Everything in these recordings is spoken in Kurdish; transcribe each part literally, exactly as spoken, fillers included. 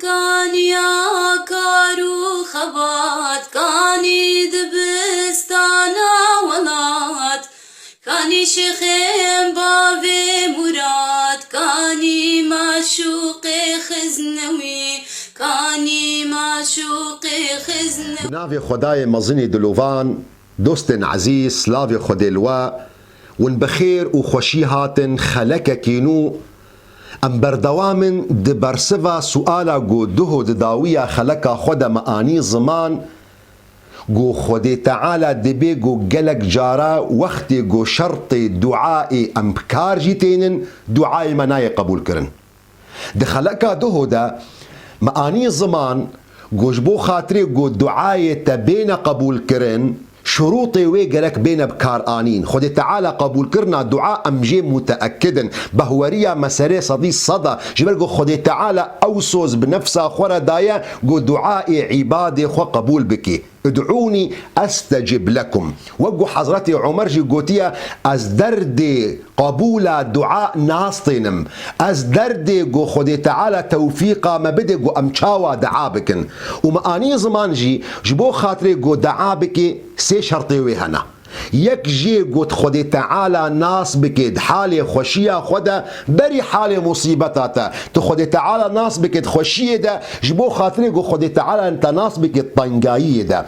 Kaniya kar û xebat, kanî dibistana welat, kanî şêxên bavê Murad, kanî maşûqê Xiznewî, kanî maşûqê Xiznewî. Bi navê Xwedayê mezinê dilovan, dostên ezîz, slavê Xwedê li we, hûn bi xêr û xweşî hatin xelekekî nû. Em berdewam in di bersiva suala ku duho di dawiya xeleka xwe de me anî ziman, ku Xwedê Teala dibê ku gelek cara wextê ku şertê duayê em bi kar jî tênin, duayê me nayê qebûlkirin. Di xeleka duho de me anî ziman ku ji bo xatirê ku duayê te bêne qebûlkirin, şurûtê wê gerek bêne bi kar anîn. Xwedê Teala qebûlkirina dua em jê muteekid in. Behweriya me serê sedî sed e. Ji ber ku Xwedê Teala ew soz bi nefsa xwe re daye ku duayê îbadê xwe qebûl bike. "Id'ûnî estecib lekum." Wek ku Hezretê Omer jî gotiye, "Ez derdê qebûla dua nas tênim. Ez derdê ku Xwedê Teala tewfîqa me bide ku em çawa dua bikin." Û me anî ziman jî ji bo xatirê ku dua bike sê şertê wê hene. Yek jê ku Xwedê Teala nas bike di halê xweşiya xwe de, berî halê musîbeta te. Tu Xwedê Teala nas bike di xweşiyê de, ji bo xatirê ku Xwedê Teala te nas bike di tengayiyê de.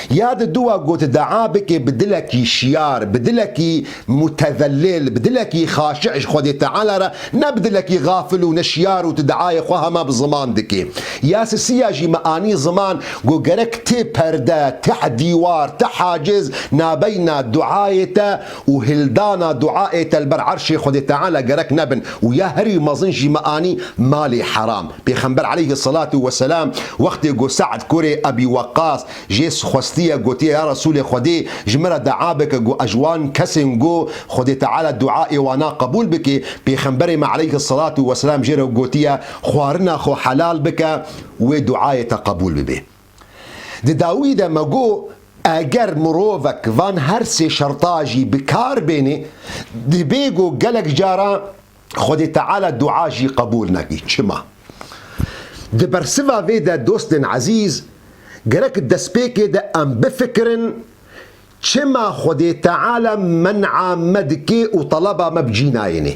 Ya di dua ku tu dua bike bi dilekî şiyar, bi dilekî mutezellil, bi dilekî xaşi'î ji Xwedê Teala re, ne bi dilekî xafil û neşiyar û tu duayê xwe hema bi ziman dikî. Ya sisiya jî me anî ziman ku gerek tê perde, teh dîwar, teh haciz nabeyna duayê te û hildana duayê te li ber erşê Xwedê Teala gerek nebin. Û ya herî mezin jî me anî malê heram. Pêxember aleyhisselatu vesselam wextê ku Se'd kurê Ebî Weqqas jê xwestiye, gotiye, "Ya Resûlê Xwedê, ji min re dua bike ku ez ji wan kesên ku Xwedê Teala duayê wana qebûl bike." Pêxemberê me aleyhisselatu vesselam jê re gotiye, "Xwarina xwe helal bike, wê duayê te qebûl bibe." Di dawî de me got, eger mirovek van her sê şerta jî bi kar bêne, dibê ku gelek cara Xwedê Teala dua jî qebûl nekî. Çima? Di bersiva vê de, dostên ezîz, gerek destpêkê de em bifikirin, çima Xwedê Teala men'a me dike û teleba me bi cî nayêne?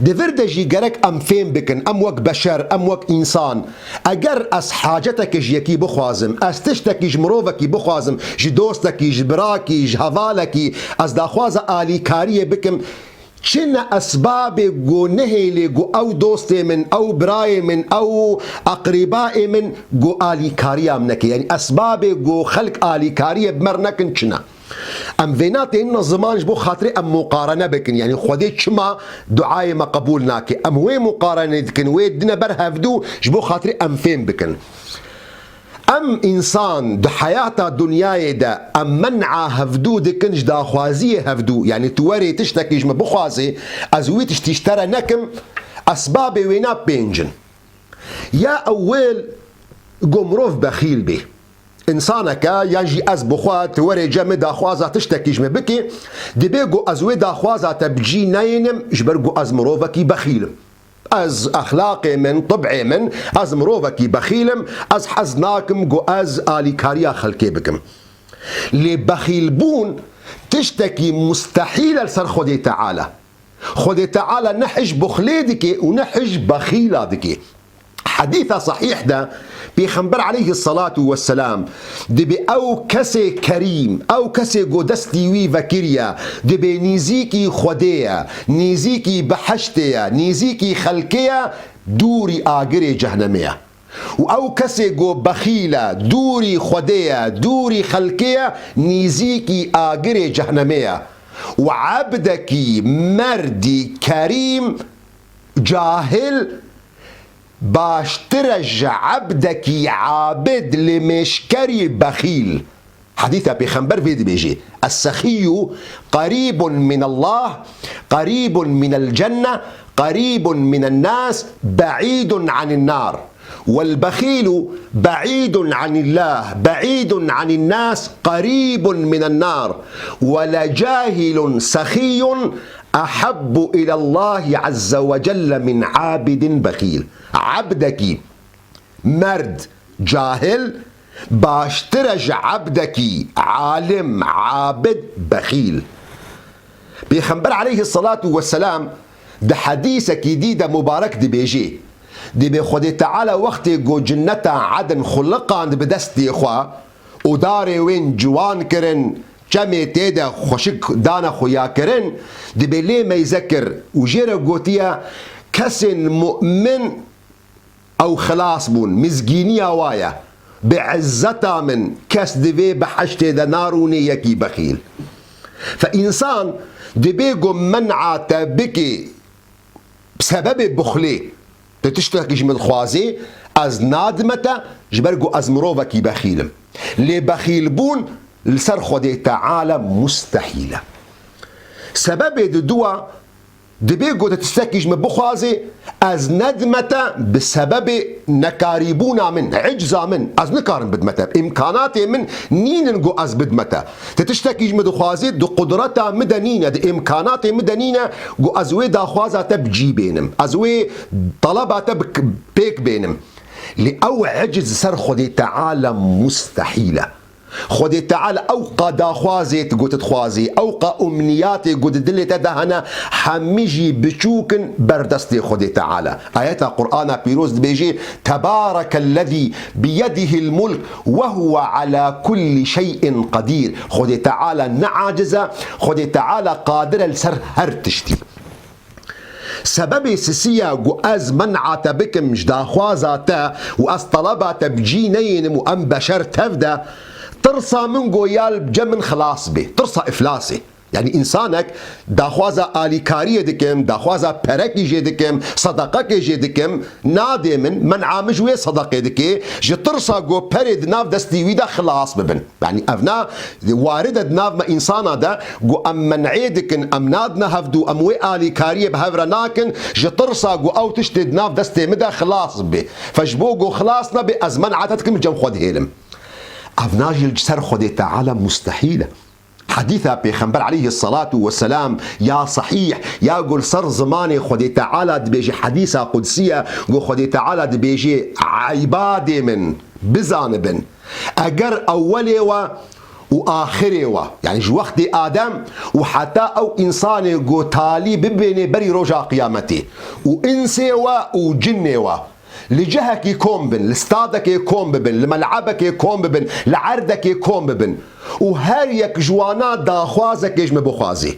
Di vir de jî gerek em fêm bikin, em wek beşer, em wek însan, eger ez hacetekê ji yekî bixwazim, ez tiştekî ji mirovekî bixwazim, ji dostekî, ji birakî, ji hevalekî, ez daxwaza alîkariyê bikim, çi ne esbabê ku nehêlê ku ew dostê min, ew birayê min, ew eqrîbaê min ku alîkariya min neke? Yanî esbabê ku xelk alîkariyê bi me re nekin çi ne? Em vêna tênin ziman ji bo xatirê em muqarene bikin. Yanî Xwedê çima duayê me qebûl nake? Em wê muqarene dikin, wê dine ber hevdû ji bo xatirê em fêm bikin. Em însan di heyata dinyayê de em men'a hevdû dikin ji daxwaziyê hevdû. Yanî tu werê tiştekî ji min bixwazê, ez wî tiştî ji te re nekim, esbabê wêna pênc in. Ya ewil, ku mirov bexîl bê. Însaneke yan jî ez bi xwe, tu werê cem min daxwaza tiştekî ji min bikî, dibê ku ez wê daxwaza te bi cî neyênim, ji ber ku ez mirovekî bexîl im. Ez exlaqê min, tib'ê min, ez mirovekî bexîl im, ez hez nakim ku ez alîkariya xelkê bikim. Lê bexîlbûn tiştekî mustehîl e li ser Xwedê Teala. Xwedê Teala ne hij buxlê dike û ne hij bexîla dike. Hedîsa sahîh de Pêxember aleyhisselatu vesselam dibê ew kesê kerîm, ew kesê ku destî wî vekiriye, dibê nîzîkî Xwedê ye, nîzîkî behiştê ye, nîzîkî xelkê ye, dûrî agirê cehnemê ye. Û ew kesê ku bexîl e, dûrî Xwedê ye, dûrî xelkê ye, nîzîkî agirê cehnemê ye. Û ebdekî merdî kerîm, cahil, baştir e ji ebdekî abid, limêşkerî bexîl. Hedîsa Pêxember vê dibêje, "Es-sexiyyu qerîbun minallah, qerîbun minel cenne, qerîbun minen nas, be'îdun anin nar. Wel bexîlu be'îdun anillah, be'îdun anin nas, qerîbun minen nar. Wele cahilun sexiyyun ehabbu ilallahi azze ve celle min abidin bexîl." Ebdekî Merd cahil baştir e ji ebdekî alim, abid, bexîl. Pêxember aleyhisselatu vesselam di hedîsekî dî de mubarek dibêjê, dibê Xwedê Teala wextê ku cinneta Edn xuliqand bi destê xwe û darê wên ciwan kirin, çemê tê de xweşik dane xuya kirin, dibê lê meyze kir û jê re gotiye, kesên mu'min ew xilas bûn, mizgîniya wa ye. Bi izzeta min kes di vê beheştê de narûnê yekî bexîl. Fe însan dibê ku men'a te bikê sebebê buxlê, tu tiştekî ji min dixwazê, ez nadime te, ji ber ku ez mirovekî bexîl im. Lê bexîlbûn li ser Xwedê Teala mustehîl e. Sebebê diduwa, dibê ku tu tiştekî ji min bixwazê, ez nedime te bi sebebê nekarîbûna min, icza min, ez nikarim bidime te. Îmkanatê min nînin ku ez bidime te. Tu tiştekî ji min dixwazê, di qudreta min de nîne, di îmkanatê min de nîne ku ez wê daxwaza te bi cî bênim, ez wê taleba te bi, pêk bênim. Lê ew iciz ser Xwedê Teala mustehîl e. Xwedê Teala ew qa daxwazê tu got dixwazî, ew qa umniyatê got dilê te de hene, hemî jî biçûk in ber destê Xwedê Teala. Ayeta Qur'ana Pîroz dibêjê, "Tebarekellezî biyedihil mulk ve huve ala kulli şey'in qedîr." Xwedê Teala ne aciz e, Xwedê Teala qadir e li ser her tiştî. Sebebê sisiya ku ez men'a te bikim ji daxwaza te û ez teleba te bi cî neyênim û em beşer tev de, tirsa min ku ya li cem min xilas bê, tirsa îflasê. Yanî însanek daxwaza alîkariyê dikim, daxwaza perekî jê dikim, sedeqekê jê dikim, nadê min, men'a min ji wê sedeqê dikê, ji tirsa ku perê di nav destî wî de xilas bibin. Yanî ev na warid e di nav me însana de, ku em men'ê dikin, em nadine hevdû, em wê alîkariyê bi hev re nakin, ji tirsa ku ew tiştê di nav destê min de xilas bibe. Fe ji bo ku xilas nebe, ez men'a te dikim, cem xwe dihêlim. Ev na jî li ser Xwedê Teala mustehîl e. Hedîsa Pêxember aleyhisselatu vesselam ya sehîh, ya ku li ser zimanê Xwedê Teala dibêje, hedîsa qudsiye, ku Xwedê Teala dibêje, "Îbadê min, bizanibin, eger ewwelê we û axirê we, yanî ji wextê Adem û heta ew însanê ku talî bibênê berî roja qiyametê, û însê we û cinnê we, li cihekî kom bin, li stadekê kom bibin, li mel'ebekê kom bibin, li erdekê kom bibin. Û her yek ji wana daxwazekê ji min bixwazê.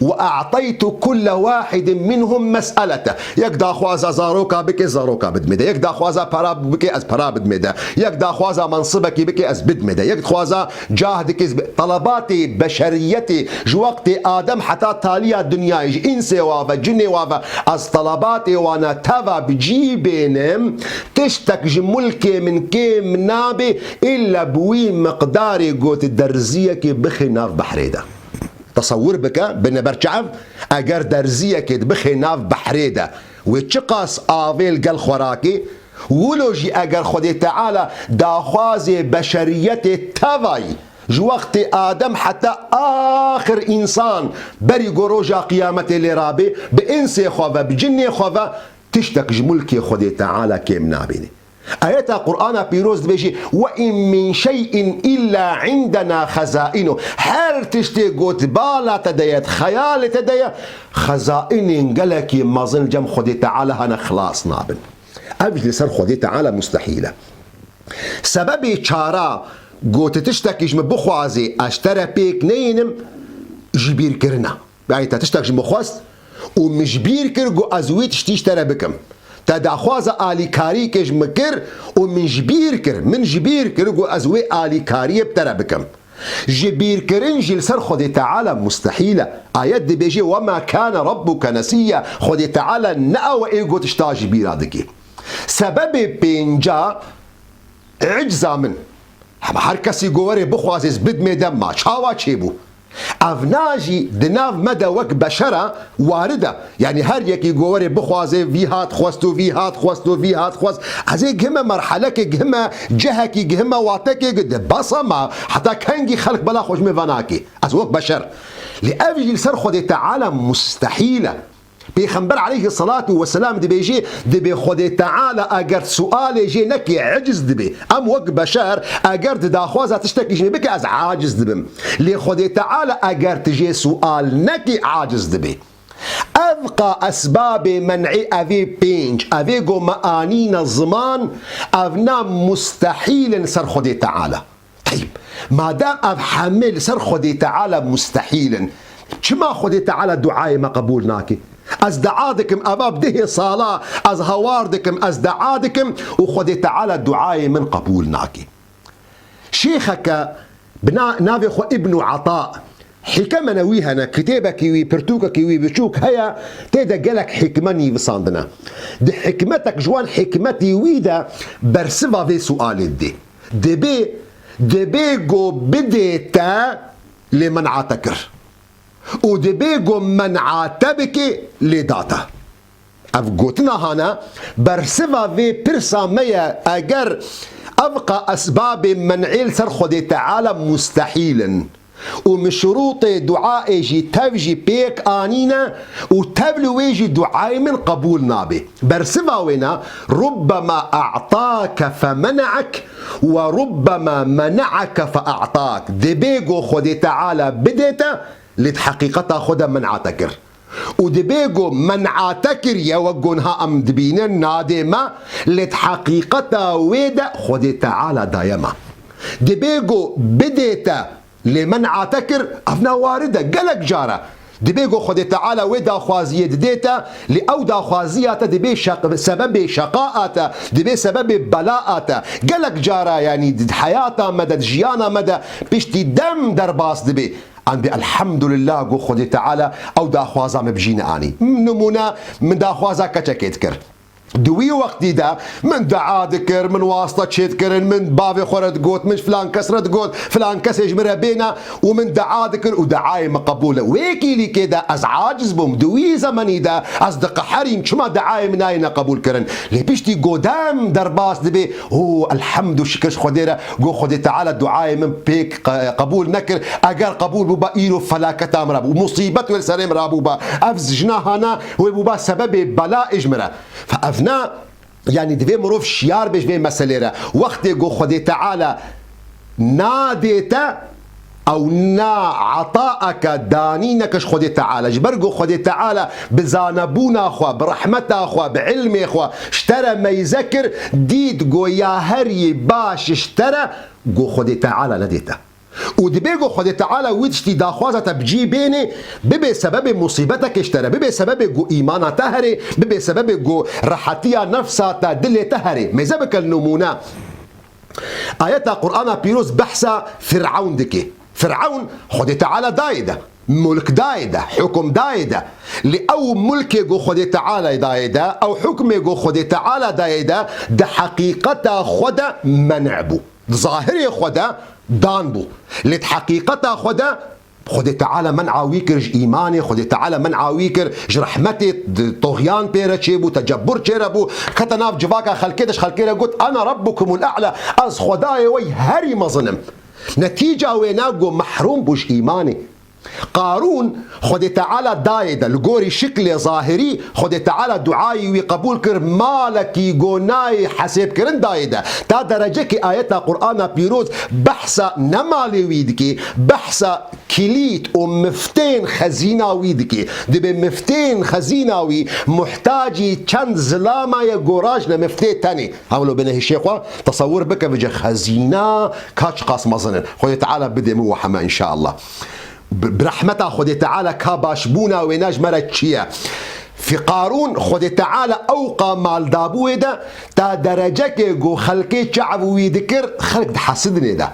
Ve a'taytu kulle wahidin minhum mes'elete." Yek daxwaza zaroka bike, zaroka bidmê de. Yek daxwaza pera bike, ez pera bidmê de. Yek daxwaza mensibekî bike, ez bidmê de. Yek daxwaza cah dike, ez bi-, telebatê beşeriyetê ji wextê Adem heta taliya dinyayê, ji însê wa ve, cinê wa ve, ez telebatê wana teva bi cî bênim, tiştek ji mulkê min kêm nabe, îlla bi wî miqdarê got derziyekê bixê nav behrê de. Tesewwur bike, bine ber çav, eger derziyekê dibixê nav behrê de, wê çiqas avê li gel xwe rake, wilo jî eger Xwedê Teala daxwazê beşeriyetê tevayî, ji wextê Adem heta axir însan, berî ku roja qiyametê lê rabe, bi însê xwe ve, bi cinê xwe ve, tiştek ji mulkê Xwedê Teala kêm nabîne. Ayeta Qur'ana Pîroz dibêjî, "Ve in min şey'in illa indena xezainu." Her tiştê got bala te de ye, xeyalê te de ye, xezainên gelekî mezin cem Xwedê Teala hene, xilas nabin. Ev jî li ser Xwedê Teala mustehîl e. Sebebê çara, got tiştekî ji min bixwazê, ez ji te re pêk neyênim, ji bîr kirina. Yanî te tiştek ji min xwest û min ji bîr kir ku ez wî tiştî ji te re bikim. Te daxwaza alîkariyekê ji min kir û min ji bîr kir, min ji bîr kir ku ez wê alîkariyê bi te re bikim. Ji bîr kirin jî li ser Xwedê Teala mustehîl e. Ayet dibêje, "Ve ma kane rabbuke nesiyya." Xwedê Teala ne ew e ê ku tişta ji bîra dike. Sebebê pênca, icza min. Hema her kesî ku were bixwazê ez bidmê de, ma çawa çêbû? Ev na jî di nav me de wek beşera warid e. Yanî her yekî ku were bixwazê, vî hat xwest û vî hat xwest û vî hat xwest. Ez ê gihime merhelekê, gihime cihekî, gihime watekê, gi-, di bes e ma heta kengî xelk bela xwe ji min venake. Ez wek beşer. Lê ev jî li ser Xwedê Teala mustehîl e. Pêxember aleyhisselatu vesselam dibêje, dibê Xwedê Teala eger sualê jê nekê, eciz dibê. Em wek beşer, eger di daxwaza tiştekî ji me bike, ez aciz dibim. Lê Xwedê Teala eger tu jê sual nekî, aciz dibê. Ev qa esbabê men'ê evê pênc, evê go me anîne ziman, evna mustehîl in ser Xwedê Teala. Teyb, madem ev hemê li ser Xwedê Teala mustehîl in, çima Xwedê Teala duayê me qebûl nake? Ez dua dikim, eva bi dehê sala ez hawar dikim, ez dua dikim û Xwedê Teala duayê min qebûl nake. Şêxeke bi na-, navê xwe Îbnû Ata, hikeme ne wî hene, kitêbekî wî, pirtûkekî wî biçûk heye, tê de gelek hikme nivîsandine. Di hikmetek ji wan hikmetî wî de bersiva vê sualê didê. Dibê, dibê go bidê te lê men'a te kir. Û dibê go men'a te bikê lê da te. Ev gotina hane, bersiva vê pirsa me ye, eger ev qa esbabê men'ê li ser Xwedê Teala mustehîl in. Û min şurûtê duayê jî tev jî pêk anîne û tev li wê jî duayê min qebûl nabe. Bersiva wêna, rubbema a'take femena'ek we rubbema mena'eke fea'tak. Dibê go Xwedê Teala bidê te, lê di heqîqeta xwe de men'a te kir. Û dibê go men'a te kiriye, wek go niha em dibînin, nadê me, lê di heqîqeta wê de Xwedê Teala daye me. Dibê go bidê te, lê men'a te kir, ev na warid e, gelek cara. Dibê go Xwedê Teala wê daxwaziyê didê te, lê ew daxwaziya te dibê şeq-, sebebê şeqaa te, dibê sebebê belaa te. Gelek cara, yanî di heyata me de, di jiyana me de piştî dem derbas dibê. Em bê elhamdulillah go Xwedê Teala ew daxwaza me bi cî neanî. Nimûne, min daxwaza keçekê dikir. Di wî wextî de min dua dikir, min wasta çê dikirin, min bavê xwe re digot, min filan kes re digot, filan kesê ji min re bêne û min dua dikir û duayê min qebûl e. Wê kîlîkê de ez aciz bûm. Di wî zemenî de ez diqeherîm, çima duayê min nayêne qebûl kirin? Lê piştî go dem derbas dibê, û elhamdû şikir ji Xwedê re, go Xwedê Teala duayê min pêk qe-, qebûl nekir. Eger qebûl bûba, îro felaketa min rabû, musîbet wê li serê min rabûba. Ev jina hana wê bûba sebebê belayê ji min re. Fe ev ne, yanî divê mirov şiyar be ji vê meselê re. Wextê go Xwedê Teala nadê te, ew na etaeke danîneke ji Xwedê Teala. Ji ber go Xwedê Teala bi zanebûna xwe, bi rehmeta xwe, bi ilmê xwe ji te re meyze kir, dît go ya herî baş ji te re, go Xwedê Teala nedê te. Û dibê go Xwedê Teala wî tiştî daxwaza te bi cî bênê, bibe sebebê musîbetekê ji te re, bibe sebebê go îmana te herê, bibe sebebê go rehetiya nefsa te, dilê te herê. Mêze bike li nimûne. Ayeta Qur'ana Pîroz behsa Fir'ewn dike. Fir'ewn Xwedê Teala dayê de, mulk dayê de, hukum dayê de. Lê ew mulkê go Xwedê Teala dayê de, ew hukmê go Xwedê Teala dayê de, di heqîqeta xwe de men'a bû. Di zahirê xwe de dan bû. Lê di heqîqeta xwe de Xwedê Teala men'a wî kir ji îmanê, Xwedê Teala men'a wî kir ji rehmetê, di toxyan pê re çêbû, tecebur çê re bû, kete nav civaka xelkê de ji xelkê re got, "Ana Rabbukumul A'la, ez Xwedayê we yî herî mezin im." Netîca wê ne go mehrûm bû ji îmanê. Qarûn Xwedê Teala dayê de, li gorî şiklê zahirî, Xwedê Teala duayî wî qebûl kir, malekî go nayê hesêbkirin dayê de. Ta derecekê ayeta Qur'ana Pîroz behsa ne malê wî dike, behsa kilît û miftên xezîna wî dike. Dibê miftên xezîna wî muhtacî çend zilama ye, go rajne miftê tenê. Hewlo bêne hişê xwe tesewir bike, vêce xezîna ka çiqas mezin in. Xwedê Teala bidê min we heme înşallah. Bi, bi rehmeta Xwedê Teala ka başbûna wêne ji me re çi ye? Fî Qarûn Xwedê Teala ewqa mal dabû wê de, ta derecekê ku xelkê çav wî dikir, xelk dihesidinê de.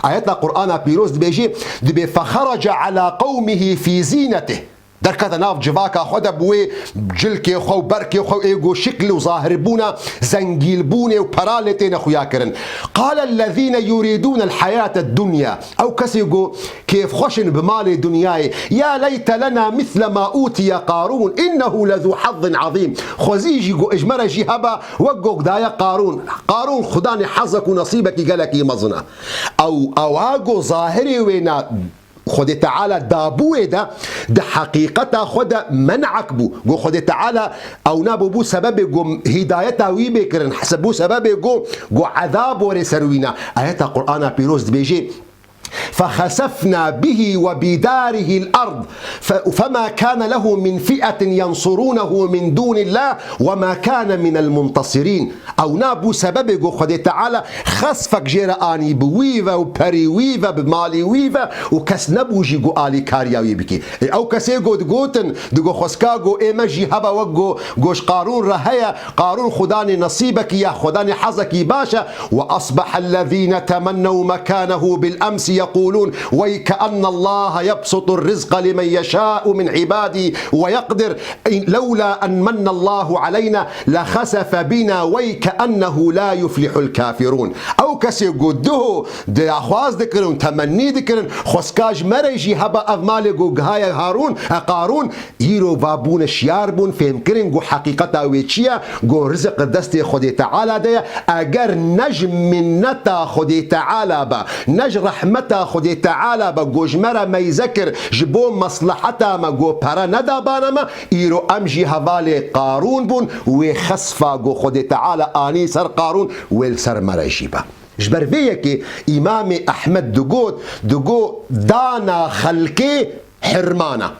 Ayeta Qur'ana Pîroz dibêjê, dibê, "Fexerece ala qewmihî fî zînetih." Derkete nav civaka xwe de, bi wê cilkê xwe û berkê xwe û ê ku şikl û zahirbûna zengîlbûnê û pera lê têne xuya kirin. Qale lezîne yurîdûne lheyate dunya. Ew kesê ku kêfxweş in bi malê dinyayê. Ya leyte lena misle ma utiye Qarûn, innehu lezû hazzin azîm. Xwezî jî ku ji me re jî heba, wek ku daye Qarûn. Qarûn xudanê hezek û nesîbekî gelekî mezin e. Ew, ewa ku zahirê wê ne Xwedê Teala dabûyê de di heqîqeta xwe de men'ek bû. Go Xwedê Teala ewna bû, bû sebebê go hîdayeta wî bê kirin, se-, bû sebebê go, go ezab were ser wîna. Ayeta Qur'ana Pîroz dibêje, فخسفنا به وبداره الأرض ف-، فما كان له من فئة ينصرونه من دون الله وما كان من المنتصرين. Ewna bû sebebê go Xwedê Teala xesfek jê re anî bi wî ve û perî wî ve, bi malî wî ve û kes nebû jî go alîkariya wî bikî. Ê, ew kesê go digotin, digo xweska go ê me jî hebe wek go, go ji Qarûn re heye, Qarûn xwedanê nesîbekî ya, xwedanê hezekî baş e. وأصبح الذين تمنوا مكانه بالأمس يقولون ويك أن الله يبسط الرزق لمن يشاء من عباده ويقدر لولا أن من الله علينا لخسف بنا ويك أنه لا يفلح الكافرون. Ew kesê go duho daxwaz dikirin, temennî dikirin, xweska ji me re jî hebe ev malê go gihaye Harûn, e, Qarûn, îro va bûne şiyar bûn, fêhm kirin go heqîqeta wê çi ye, go rizik destê Xwedê Teala de ye, eger ne ji minneta Xwedê Teala be, ne ji rehmeta Xwedê Teala be, go ji me re meyze kir, ji bo mesleheta me, go pere neda bana me, îro em jî hevalê Qarûn bûn, wê xesfa go Xwedê Teala anî ser Qarûn, wê li ser me re jî be. Ji ber vê yekê Îmamê Ehmed digot, digot, dana xelkê hirmana.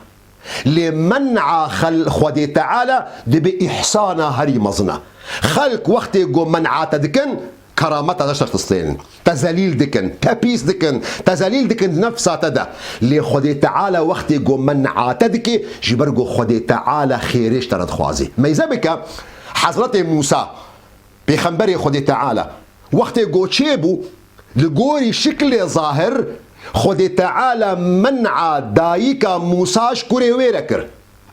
Lê men'a xel-, Xwedê Teala dibe îhsana herî mezin e. Xelk wextê go men'a te dikin, kerameta te ji te distênin. Te zelîl dikin, te pîs dikin, te zelîl dikin di nefsa te de. Lê Xwedê Teala wextê go men'a te dike, ji ber go Xwedê Teala xêrê ji te re dixwaze. Meyze bike, Hezretê Mûsa, Pêxemberê Xwedê Teala, wextê go çêbû, li gorî şiklê zahir, Xwedê Teala men'a dayika Mûsa ji kurê wê re kir.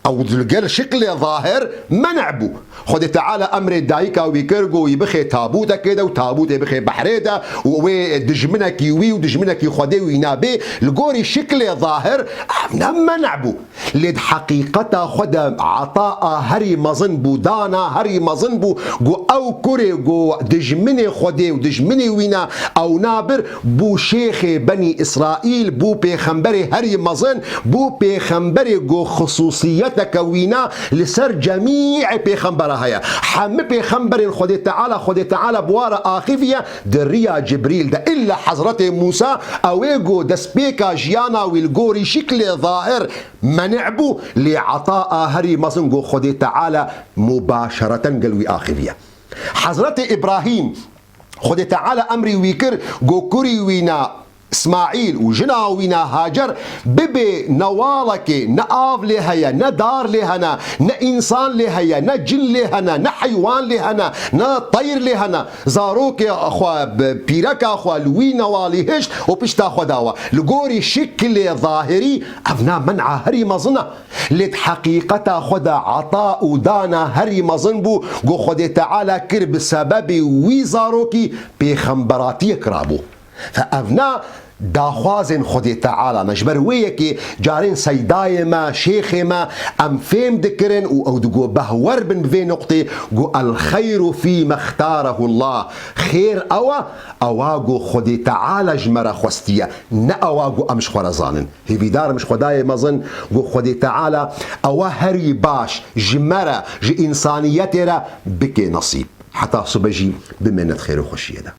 Ew li gel şiklê zahir men'a bû. Xwedê Teala emrê dayika wî kir, go wî bixê tabûtekê de û tabûtê bixê behrê de û wê dijminekî wî û dijminekî Xwedê wî nabê. Li gorî şiklê zahir ev ne men'a bû. Lê di heqîqeta xwe de etaa herî mezin bû, dana herî mezin bû, ku ew kurê ku dijminê Xwedê û dijminê wîna ew nabir, bû şêxê Benî Îsraîl, bû pêxemberê herî mezin, bû pêxemberê ku xisûsiyeteke wîna li ser cemîê pêxembera heye. Hemî pêxemberên Xwedê Teala, Xwedê Teala bi wa re axiviye di riya Cibrîl de. Îlla Hezretê Mûsa, ew ê ku destpêka jiyana wî li gorî şiklê zahir, Menî bû, lê etaa herî mezin ku Xwedê Teala mubaşereten gel wî axiviye. Hezretê Îbrahîm, Xwedê Teala emrî wî kir ku kurî wîna Îsmaîl û jina wîna Hacer bibê newalekê, ne av lê heye, ne dar lê hene, ne însan lê heye, ne cin lê hene, ne heywan lê hene, ne teyr lê hene. Zarokê xwe, bi pîreka xwe li wî newalî hişt û pişta xwe dawa. Li gorî şiklê zahirî ev ne men'a herî mezin e. Lê di heqîqeta xwe de eta û dana herî mezin bû, ku Xwedê Teala kir bi sebebê wî zarokî pêxemberatiyê kirabû. Fe ev ne daxwazên Xwedê Teala ne. Ji ber wê yekê carên seydayê me, şêxê me, em fêm dikirin û ew digo behwer bin bi vê nuqtê, got, "الخير فيما اختاره الله." Xêr ew e, ewa got Xwedê Teala ji me re xwestiye, ne ewa got em ji xwe re zanin. Hêvîdar im ji Xwedayê mezin, got Xwedê Teala, ewa herî baş ji me re, ji însaniyetê re bike nesîb. Heta sibe jî bimêne di xêr û xweşiyê de.